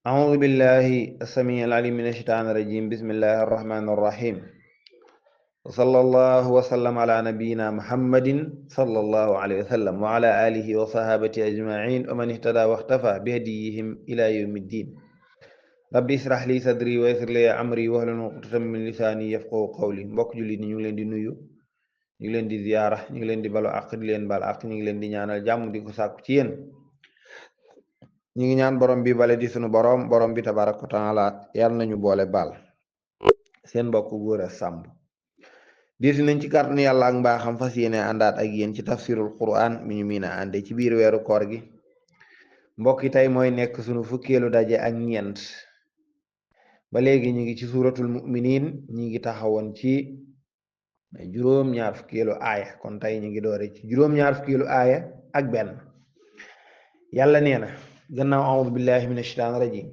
أعوذ بالله السميع العليم من الشيطان الرجيم بسم الله الرحمن الرحيم وصلى الله وسلم على نبينا محمد صلى الله عليه وسلم وعلى آله وصحابته أجمعين ومن اهتدى واختفى بهديهم إلى يوم الدين rabbi israh li sadri wa yassir li amri wahlul uqdatan min lisaani yafqahu qawli mbokk jullit ni ñu ngi leen di nuyu ñu ngi leen di ziyaara ñu ngi leen di balu àq di leen bal àq ñu ngi leen di ñaanal jàmm di ko sàkku ci yéen ñu ngi ñaan borom bi bale di sunu borom bi tabaraka wa taala yàlla nañu boole baal seen mbokk góor a sàmb desi nañ ci kàttanu yàlla ak mbaaxam fas yéene àndaat ak yéen ci tafsirul quran mi ñu miin a ànde ci biir weeru koor gi mbokk yi tey mooy nekk sunu fukkeelu daje ak ñeent ba léegi ñu ngi ci suuratul mu'minin ñi ngi taxawoon ci juróom-ñaar fukkeelu aaya kon tey ñu ngi doore ci juróom-ñaar fukkeelu aaya ak benn yàlla nee na gannaaw a'uudu billahi min ashaitaan rajim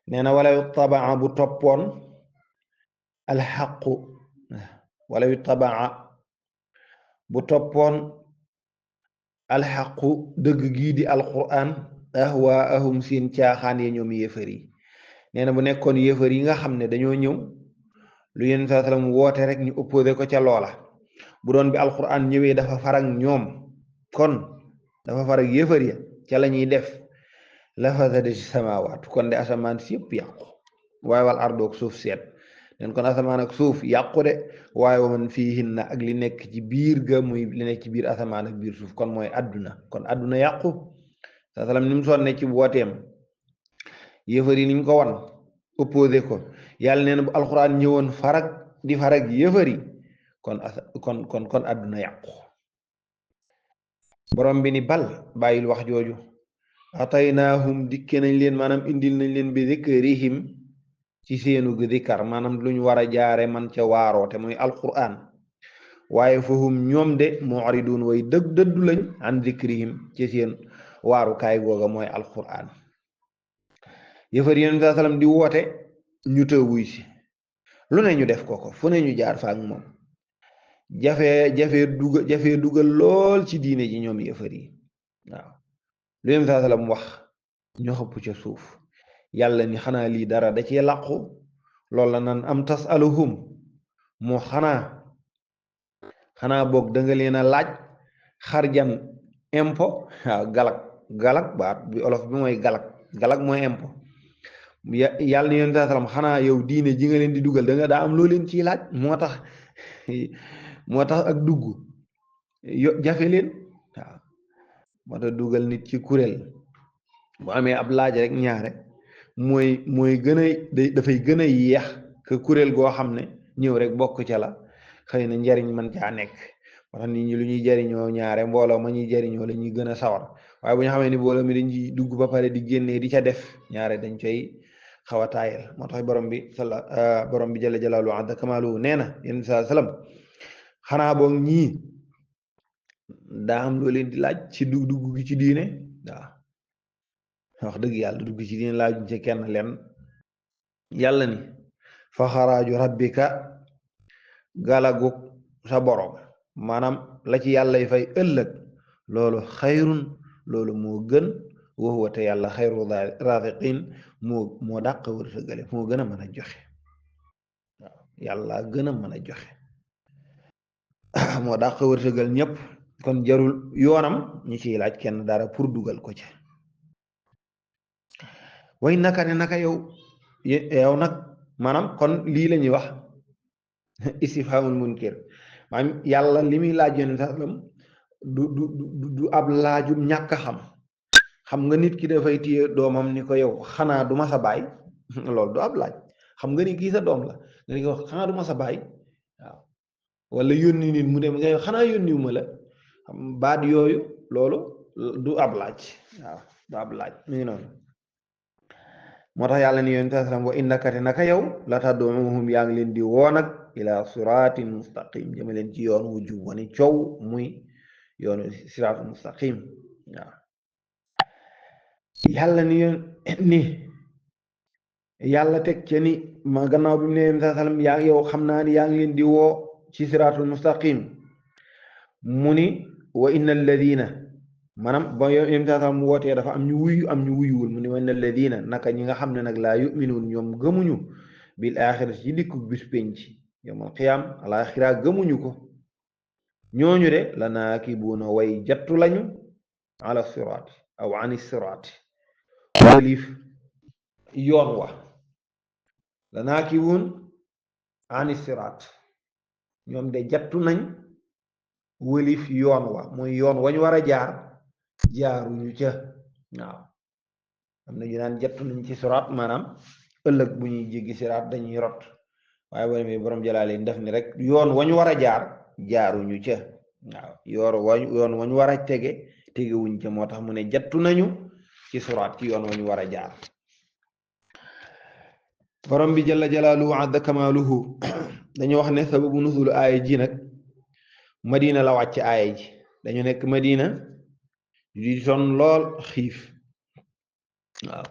nee na wala tabaa bu toppoon alxaqu wala tabaa bu toppoon alxaqu dëgg gii di alquran ahwaahum seen caaxaan ya ñoom yéefar yi nee na bu nekkoon yéefar yi nga xam ne dañoo ñëw lu yéen saa salaam woote rek ñu opposé ko ca loola bu doon bi alquran ñëwee dafa farag ñoom kon dafa farag yéefar ya ca la ñuy def la fasada ci samaawaat kon de asamaan si yëpp yàqu waaye wal ardoog suuf seet den kon asamaan ak suuf yàqu de waaye wa man fiihinna ak li nekk ci biir ga muy li nekk ci biir asamaan ak biir suuf kon mooy adduna kon adduna yàqu saa salaam ni mu sonne ci wooteem yéefar yi niñ ko wan opposé ko yàlla nee na bu alxuraan ñëwoon di farag yéefar yi kon adduna yàqu borom bi ni bal bàyyil wax jooju ataynaahum dikke nañ leen maanaam indil nañ leen bi zikrihim ci seenu zikar maanaam luñ war a jaare man ca waaroote muy alquran waaye fahum ñoom de mu'ridun way dëddu lañ an zikrihim ci seen waarukaay googa mooy alquran yëfar yéen saa salaam di woote ñu tëwuy si lu ne ñu def ko fu ne ñu jaar fa ak moom jafee dugal lool ci diine ji ñoom yëfar yi waaw lu yéen saa salaam wax ñu xëpp ca suuf yàlla ni xanaa lii dara da cee làqu loolu la nan am tasaluhum moo xanaa boog da nga leen a laaj xarjan impôt waaw galak baat bi olof bi mooy galak mooy impôt yàlla ni yéen saa salaam xanaa yow diine ji nga leen di dugal da nga daa am loo leen ciy laaj moo tax ak dugg jafe leen waaw moo tax dugal nit ci kuréel bu amee ab laaj rek ñaare mooy gën a dafay gën a yeex que kuréel goo xam ne ñëw rek bokk ca la xëy na njariñ man caa nekk moo tax nit ñi lu ñuy jariñoo ñaare mbooloo ma ñuy jariñoo la ñuy gën a sawar waaye bu ñu xamee ni mbooloo mi dañ ci dugg ba pare di génnee di ca def ñaare dañ koy xaw a taayal moo tax borom bi jalla jalaalu azza kamaalu nee na yéen saa salaam xanaa boog ñii daa am loo leen di laaj ci dugg gi ci diine waaw wax dëgg yàlla dugg ci diine laajuñ ci kenn leen yàlla ni fa xaraaju rabbika galagug sa borom maanaam la ci yàllay fay ëllëg loolu xayrun loolu moo gën wa huwa te yàlla xayru raziqin moo dàq wërsëgale moo gën a mën a joxe waaw yàlla gën a mën a joxe moo dàq wërsëgal ñëpp kon jarul yoonam ñi ciy laaj kenn dara pour dugal ko ci way naka ne naka yow nag maanaam kon lii la ñuy wax istifhamul munkir maanaam yàlla li muy laaj yonent sallam du ab laajum ñàkk xam nga nit ki dafay téye doomam ni ko yow xanaa du ma sa baay loolu du ab laaj xam nga ni kii sa doom la nga ni ko wax xanaa du ma sa baay waaw wala yónni nit mu dem nga yow xanaa yónniwu ma la baat yooyu loolu du ab laaj waaw du ab laaj mi ngi noonu moo tax yàlla ni yonent sallam wa innaka te naka yow la tad'uhum yaa ngi leen di woo nag ila siratin mustaqim jëme leen ci yoon wu jub wani coow muy yoonu siratu mustaqim waaw yàlla yàlla teg ca ni ma gannaaw bi mu ne yonent sallam yaa yow xam naa ni yaa ngi leen di woo ci siratul mustaqim mu ni wa inna alladina maanaam ba yonent saa salaam mu wootee dafa am ñu wuyu am ñu wuyuwul mu ne wan alladina naka ñi nga xam ne nag laa yuminuun ñoom gëmuñu bil axirati ci dikku bis penc yawmal qiyaam alaxira gëmuñu ko ñooñu de la naakibuuna way jattu lañu ala siraat aw ani siraat walif yoon wa la naakibuun ani siraat ñoom de jattu nañ walif yoon wa mooy yoon wañ war a jaar jaaruñu ca waaw am na ñu naan jattu nañ ci siraat maanaam ëllëg bu ñuy jéggi siraat dañuy rot waaye boo demee borom jalaale def ni rek yoon wañ war a jaar jaaruñu ca waaw yoon wañ war a tegewuñ ca moo tax mu ne jattu nañu ci siraat ci yoon wañ war a jaar borom bi jalla jalaaluhu adda kamaaluhu dañu wax ne sababu nuzul aaya ji nag madina la wàcc aaya ji dañu nekk madina di son lool xiif waaw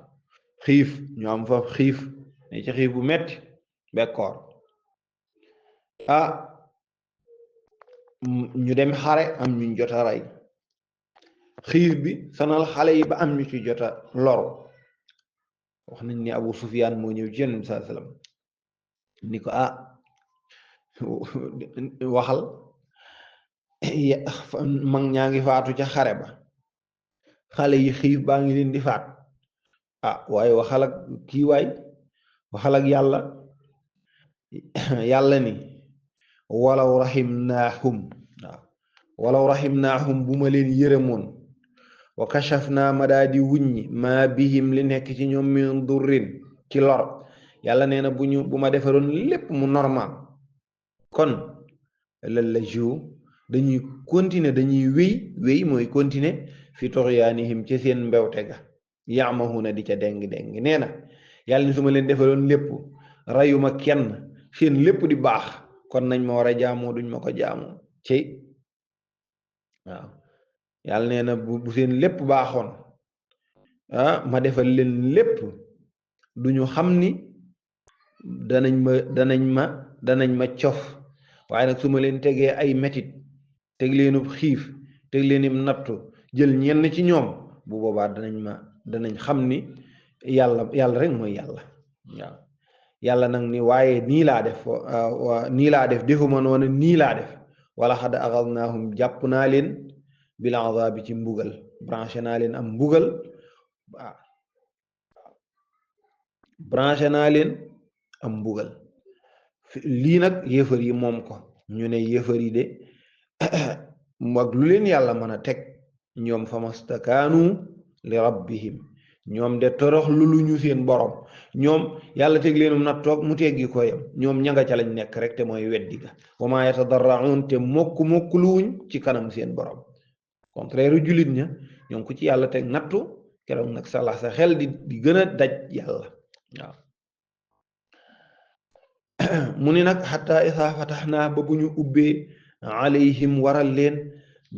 xiif ñu am fa xiif ne ci xiif bu metti bekkoor ñu dem xare am ñu jota rey xiif bi sonal xale yi ba am ñu ci jota loru wax nañ ni Abu Sufyaan moo ñëw ci Yonent bi sallallahu alayhi wasallam ni ko waxal mag ñaa ngi faatu ca xare ba xale yi xiif baa ngi leen di faat waaye waxal ak kii waay waxal ak yàlla ni walaw rahimnaahum walaw rahimnaahum bu ma leen yërëmoon wa kashafna ma daa di wuññi ma bihim li nekk ci ñoom min durrin ci lor yàlla nee na bu ma defaroon lépp mu normal kon la jiw dañuy continuer dañuy wéy mooy continuer fi tughyanihim ci seen mbewte ga ya'mahuna di ca deng nee na yàlla ni su ma leen defaroon lépp rayuma kenn seen lépp di baax kon nañ ma war a jaamoo duñ ma ko jaamoo ci waaw yàlla nee na bu seen lépp baaxoon ma defal leen lépp duñu xam ni danañ ma cof waaye nag su ma leen tegee ay metit teg leenub xiif teg leenub nattu jël ñenn ci ñoom bu boobaa danañ xam ni yàlla rek mooy yàlla waaw yàlla nag ni waaye nii laa def defuma noonu nii laa def wala xad axadnaahum jàpp naa leen bil azaabi ci mbugal branché naa leen am mbugal lii nag yéefar yi moom ko ñu ne yéefar yi de ak lu leen yàlla mën a teg ñoom famastakaanu li rabbihim ñoom de torox lu ñu seen borom ñoom yàlla teg leenum nat toog mu teggi ko yam ñoom ñanga ca lañ nekk rek te mooy weddi ga wa maa yatadarraun te mokk luwuñ ci kanam seen borom contraire jullit ña ñoom ku ci yàlla teg nattu keroog nag sa xel di gën a daj yàlla waaw mu ni nag xataa isaa fataxnaa ba bu ñu ubbee alayhim waral leen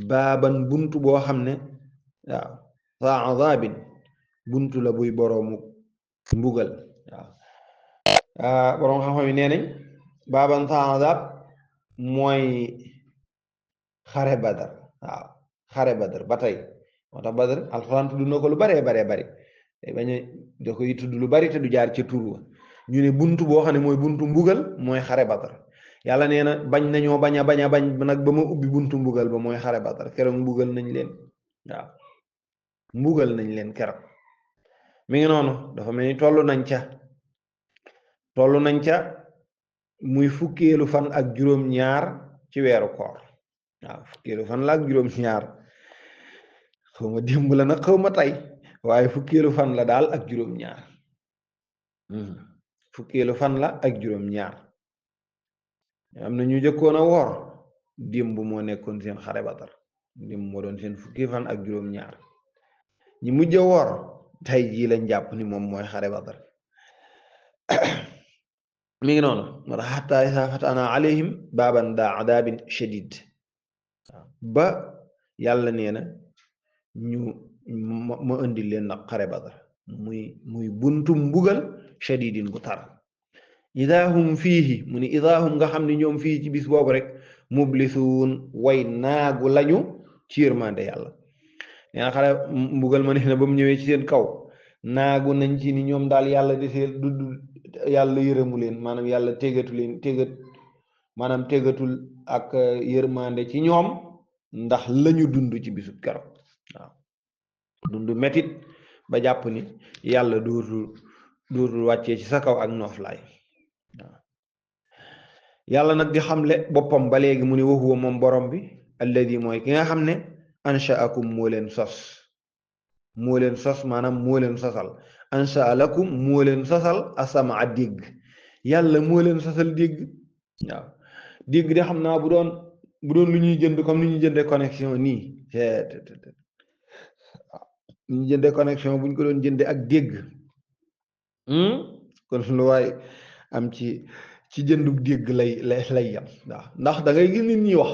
baaban buntu boo xam ne waaw saa azaabin buntu la buy boroomu mbugal waaw boroom xam-xam yi nee nañ baaban saa azaab mooy xare badar waaw xare badar ba tey moo tax badar alxuraan tudd na ko lu baree bari bañ da koy tudd lu bari te du jaar ca tur wa ñu ne buntu boo xam ne mooy buntu mbugal mooy xare badar yàlla nee na bañ nañoo bañ nag ba ma ubbi buntu mbugal ba mooy xare badar keroog mbugal nañ leen waaw mbugal nañ leen keroog mi ngi noonu dafa mel ni toll nañ ca muy fukkeelu fan ak juróom-ñaar ci weeru koor waaw fukkeelu fan la ak juróom-ñaar xaw ma démb la nag xaw ma tey waaye fukkeelu fan la daal ak juróom-ñaar fukkeelu fan la ak juróom-ñaar am na ñu jëkkoon a woor démb moo nekkoon seen xare Badar démb moo doon seen fukki fan ak juróom-ñaar ñi mujj a woor tey jii lañ jàpp ni moom mooy xare Badar mi ngi noonu moo tax xataa isaa fatahnaa alayhim baaban daa adaabin shadid ba yàlla nee na ñu ma indi leen nag xare Badar muy buntu mbugal shadidin bu tar idaahum fiihi mu ni idaahum nga xam ne ñoom fii ci bis boobu rek mublisuun way naagu lañu ci yërmande yàlla yaa xale mbugal ma neex na ba mu ñëwee ci seen kaw naagu nañ ci ni ñoom daal yàlla desee du yàlla yërëmu leen maanaam yàlla tegatu leen maanaam tegatul ak yërmande ci ñoom ndax lañu dund ci bisu keroog waaw dund metit ba jàpp ni yàlla dootul wàccee ci sa kaw ak nooflaay waaw yàlla nag di xamle boppam ba léegi mu ni wa huwa moom borom bi alladi mooy ki nga xam ne anshaakum moo leen sos maanaam moo leen sosal anshaa lakum moo leen sosal asamaa dégg yàlla moo leen sosal dégg waaw dégg de xam naa bu doon lu ñuy jënd comme ni ñuy jëndee connexion nii ni ñuy jëndee connexion bu ñu ko doon jëndee ak dégg kon lu waay am ci jëndub dégg lay yam waaw ndax da ngay gis nit ñi wax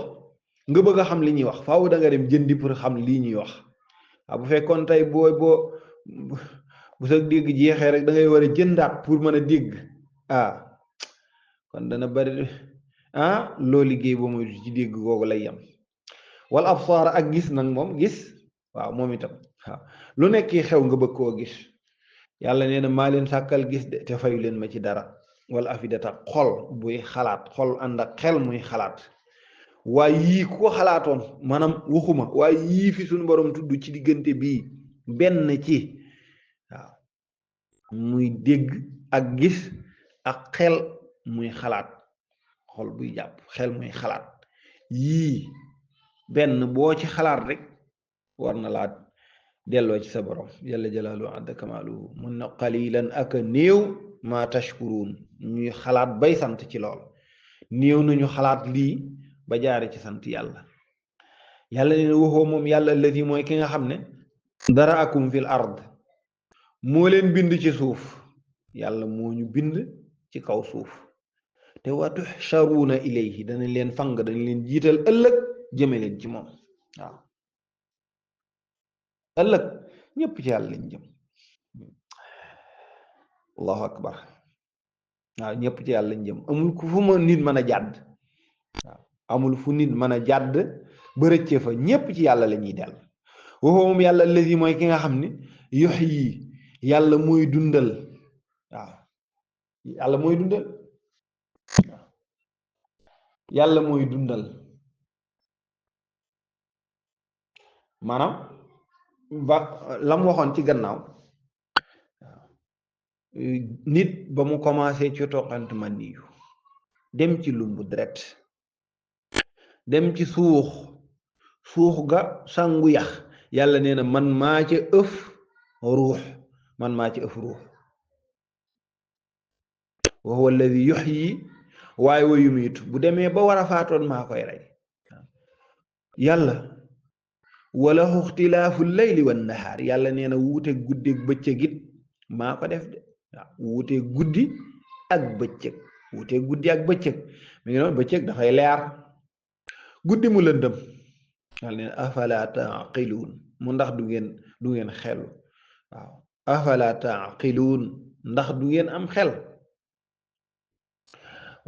nga bëgg a xam li ñuy wax faaw da nga dem jëndi pour xam lii ñuy wax waaw bu fekkoon tey boo bu sa dégg jeexee rek da ngay war a jëndaat pour mën a dégg kon dana bari loo liggéey boo moytu ci dégg googu lay yam wal absaar ak gis nag moom gis waaw moom itam waaw lu nekk xew nga bëgg koo gis yàlla nee na maa leen sàkkal gis de te fayu leen ma ci dara wala afidata xol buy xalaat xol ànd ak xel muy xalaat waaye yii ku ko xalaatoon maanaam waxuma waaye yii fi suñu borom tudd ci diggante bii benn ci waaw muy dégg ak gis ak xel muy xalaat xol buy jàpp xel muy xalaat yii benn boo ci xalaat rek war na laa delloo ci sa borom yàlla jalaalu adda kamaalu mun na qalilan ak néew ma tashkuruun ñuy xalaat bay sant ci lool néew nañu xalaat lii ba jaare ci sant yàlla yàlla ne waxoo moom yàlla alladi mooy ki nga xam ne dara akum fil ard moo leen bind ci suuf yàlla moo ñu bind ci kaw suuf te wa tuhsharuuna ilayhi dana leen fang dana leen jiital ëllëg jëme leen ci moom waaw ëllëg ñëpp ci yàlla lañ jëm allahu akbar waaw ñëpp ci yàlla lañ jëm amul fu ma nit mën a jàdd waaw amul fu nit mën a jàdd ba rëcce fa ñëpp ci yàlla la ñuy dell waxoo moom yàlla allazi mooy ki nga xam ne yuhyi yàlla mooy dundal waaw yàlla mooy dundal waaw yàlla mooy dundal maanaam ba lam waxoon ci gannaaw nit ba mu commencé ci toqant man niyu dem ci lumbu deret dem ci suux ga sangu yax yàlla nee na man maa ca ëf ruux man maa ca ëf ruux wa huwa alladi yuhyi waaye wa yumiitu bu demee ba war a faatoon maa koy rey yàlla wala ixtilaafu layli wan nahaar yàlla nee na wuute guddeeg bëccëg it maa ko def de waaw wuute guddi ak bëccëg wuute guddi ak bëccëg mi ngi noonu bëccëg dafay leer guddi mu lëndëm yàlla nee na afala taaqiluun mu ndax du ngeen xelu waaw afala taaqiluun ndax du ngeen am xel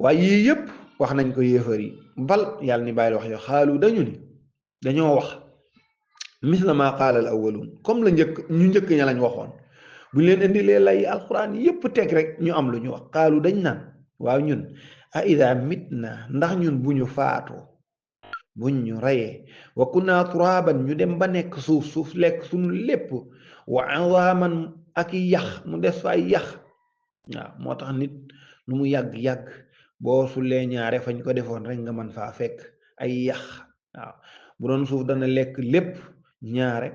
waaye yii yëpp wax nañ ko yéefar yi bal yàlla ni bàyyil wax yo xaalu dañoo wax misla ma qaala al awwaluun comme ñu njëkk ña lañ waxoon bu ñu leen indilee lay alquran yépp teg rek ñu am lu ñu wax qaalu dañ naan waaw ñun a ida mitna ndax ñun bu ñu faatoo buñ ñu reyee wa kunna turaban ñu dem ba nekk suuf lekk suñu lépp wa idaaman ak yax mu des fa ay yax waaw moo tax nit lu mu yàgg-yàgg boo sulee ñaare fañ ko defoon rek nga mën faa fekk ay yax waaw bu doon suuf dana lekk lépp ñaare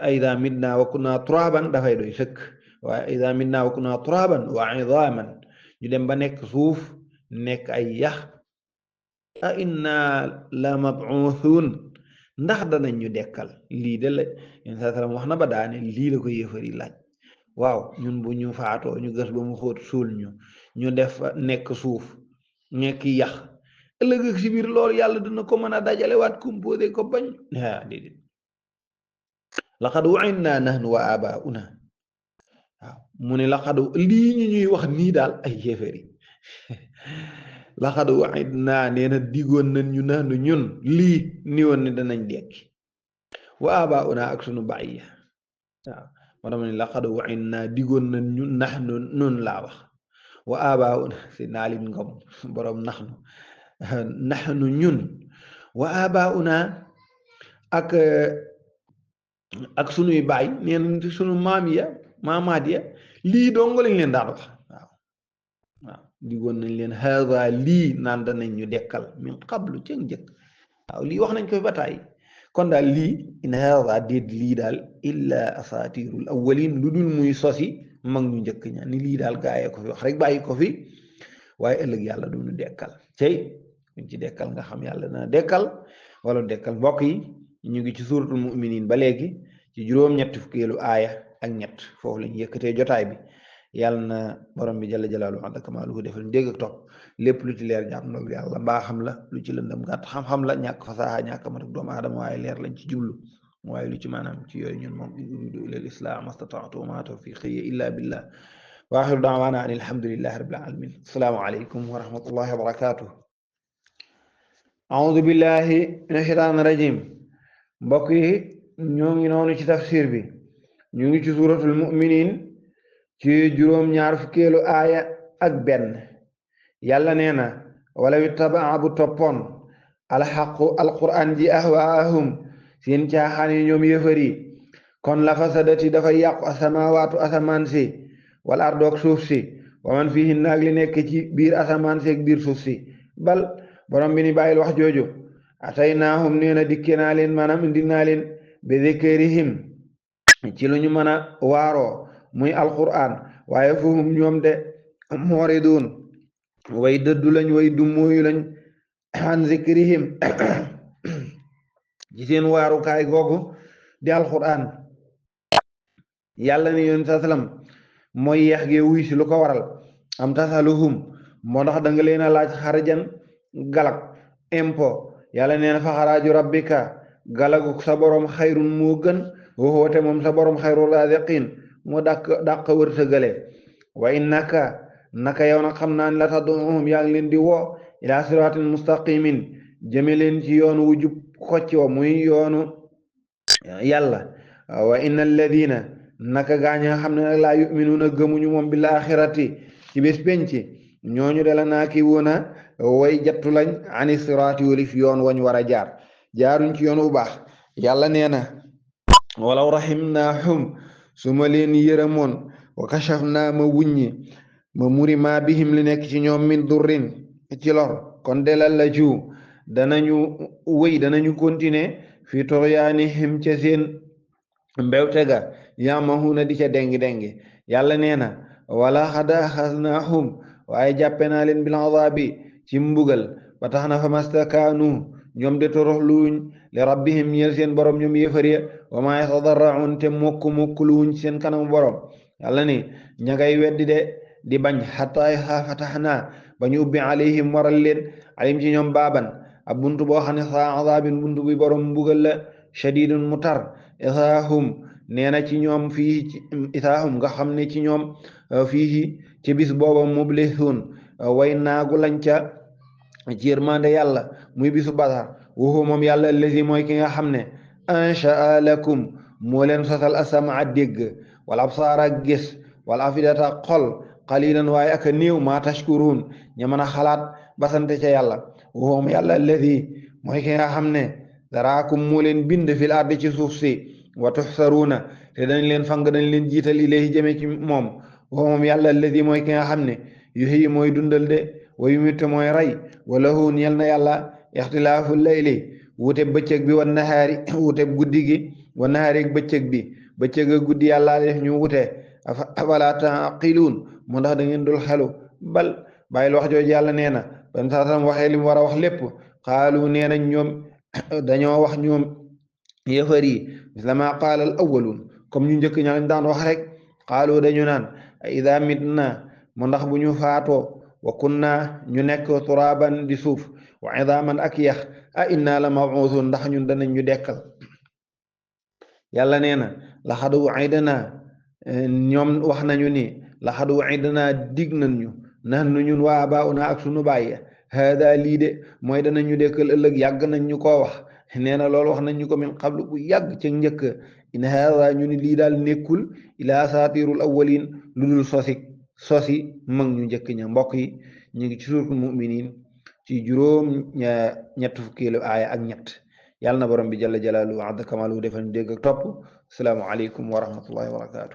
ida mitna wa kunna turaban dafay doy sëkk waaye ida mitna wa kunna turaban wa idaaman ñu dem ba nekk suuf nekk ay yax a inna la mabuuthun ndax danañ ñu dekkal lii de la yéen saa salaam wax na ba daane lii la ko yéefar yi laaj waaw ñun bu ñu faatoo ñu gas ba mu xóot suul ñu def nekk suuf nekk yax ëllëg ak si biir loolu yàlla dina ko mën a dajale waat composé ko bañ déedéet laqad wa'idna nahnu wa abauna waaw mu ne laqad lii ñu ñuy wax nii daal ay yéefar yi laqad wa'idna nee na digoon nañ ñu nahnu ñun lii ni woon ne danañ dekki wa abauna ak sunu baay ya waaw moo tax ma ne laqad wa'inna digoon nañ ñu nax nun laa wax wa abauna si naalin ngom borom naxnu ñun wa abauna ak sunuy baay neen sunu maam ya maamaat ya lii dong lañ leen daan wax waaw digoon nañ leen haada lii naan danañ ñu dekkal min qablu ca njëkk waaw lii wax nañ ko ba tàyyi kon daal lii in haada déet lii daal illa asatirul awwalin lu dul muy sosi mag ñu njëkk ña ni lii daal gaayee ko fi wax rek bàyyi ko fi waaye ëllëg yàlla du ñu dekkal tey buñ ci dekkal nga xam yàlla dana dekkal wala dekkal mbokk yi ñu ngi ci suuratul mu'minin ba léegi ci juróom-ñetti fukkeelu aaya ak ñett foofu lañu yëkkatee jotaay bi yàlla na borom bi jalla jalaaluhu wa kamaaluhu defal ñu dégg ak topp lépp lu ci leer jàpp ndoog yàlla mbaa xam la lu ci lëndëm gàtt xam-xam la ñàkk fasaha ñàkk mat ak doomu aadama waaye leer lañ ci jublu waaye lu ci maanaam ci yooyu ñun moom in uridu illa al islam astata'tu wa ma tawfiqi illa billah wa axiru da'wana an alhamdulillahi rabbil alamin assalaamu aleykum wa rahmatullahi wa barakatuh a'udhu billahi minash shaytanir rajim mbokk yi ñoo ngi noonu ci tafsir bi ñu ngi ci suratul mu'minin ci juróom-ñaar fukkeelu aaya ak benn yàlla nee na wala ittabaa bu toppoon alxaqu alquran ji ahwaahum seen caaxaan yi ñoom yëfari kon la fasadati dafay yàqu asamawaatu asamaan si wala ardoog suuf si wa man fiihinna ak li nekk ci biir asamaan si ak biir suuf si bal borom bi ni bàyyil wax jooju ataynaahum nee na dikke naa leen maanaam indi naa leen bi zikrihim ci lu ñu mën a waaroo muy alquran waaye fahum ñoom de mooridun way dëddu lañ way dummóoyu lañ an zikrihim ci seen waarukaay googu di alquran yàlla ni yoon sa salam mooy yeex gee wuy si lu ko waral am tasaluhum moo ndax da nga leen a laaj xarajan galak impo yàlla nee na fa xaraaju rabbika galagu sa borom xayrun moo gën waxoote moom sa borom xayru raziqin moo dàq wërsëgale wa innaka naka yow nag xam naa ne la tad'uhum yaa ngi leen di woo ila siratin mustaqimin jëme leen ci yoonu wu jub xocc wa muy yoonu yàlla wa inna alladina naka gaañ nga xam ne nag laa yuminuuna gëmuñu moom bil axirati ci bés penc ñooñu de la naa ki woona way jattu lañ ani sirati walif yoon wañ war a jaaruñ ci yoon wu baax yàlla nee na walaw rahimnaahum su ma leen yërëmoon wa kashafnaa ma wuññi ma muri ma bihim li nekk ci ñoom min durrin ci lor kon delal la jiw danañu continuer fi toxyaanihim ca seen mbewte ga yamahuna di ca dengi yàlla nee na wala xada axasnaahum waaye jàppe naa leen bil azaabi ci mbugal ba tax na fa mastakaanu ñoom de toroxluwuñ li rabbihim ñeel seen borom ñoom yéefar ya wa ma yatadarraun te mokk-mokkluwuñ seen kanam borom yàlla ni ña ngay weddi de di bañ xataa fataxnaa ba ñu ubbi alayhim waral leen alim ci ñoom baaban ab buntu boo xam ne saa azaabin buntu bi borom mbugal la shadidun mu tar isaahum nee na ci ñoom fii isaahum nga xam ne ci ñoom fii ci bis booba mublisuun way naagu lañ ca ci yërmande yàlla muy bisu badar waxu moom yàlla allazi mooy ki nga xam ne anshaa lakum moo leen sosal asamaa dégg wala absaara gis wala afidata xol qalilan waaye ak a néew maa tashkuruun ña mën a xalaat basante ca yàlla waxu moom yàlla allazi mooy ki nga xam ne daraakum moo leen bind fil ardi ci suuf si wa tuxsaruuna te dañ leen fang dañ leen jiital ilayhi jëme ci moom waxu moom yàlla allazi mooy ki nga xam ne yuhyi mooy dundal de wa yumiitu mooy rey wa lahu ñeel na yàlla ixtilaafu layli wute bëccëg bi wa nahaari wute guddi gi wa nahaari ak bëccëg bi bëccëg ak guddi yàlla def ñu wute afala taqiluun mu ndax da ngeen dul xelu bal bàyyil wax jooju yàlla nee na ban saatam waxee li mu war a wax lépp xaalu nee nañ ñoom dañoo wax ñoom yëfar yi mislama qaala al awwaluun comme ñu njëkk ña lañ daan wax rek xaalu dañu naan a ida mitna mu ndax bu ñu faatoo wa kunna ñu nekk turaban di suuf wa idaman ak yax a inna la mabuusun ndax ñun danañ ñu dekkal yàlla nee na laxad wa'idna ñoom wax nañu ni laxad wa'idna dig nañ ñu nahnu ñun waa bauna ak sunu bàyyi haada lii de mooy danañu dekkal ëllëg yàgg nañ ñu koo wax nee na loolu wax nañ ñu ko min qablu bu yàgg ca njëkk in haada ñu ni lii daal nekkul ila asatirul awwalin lu dul sosi mag ñu njëkk ña mbokk yi ñu ngi ci suuratul muminin ci juróom ñett fukkeelu aaya ak ñett yàlla na borom bi jalla jalaaluhu wa azza kamaaluhu defal ñu dégg ak topp asalaamu aleykum wa rahmatullahi wa barakatuh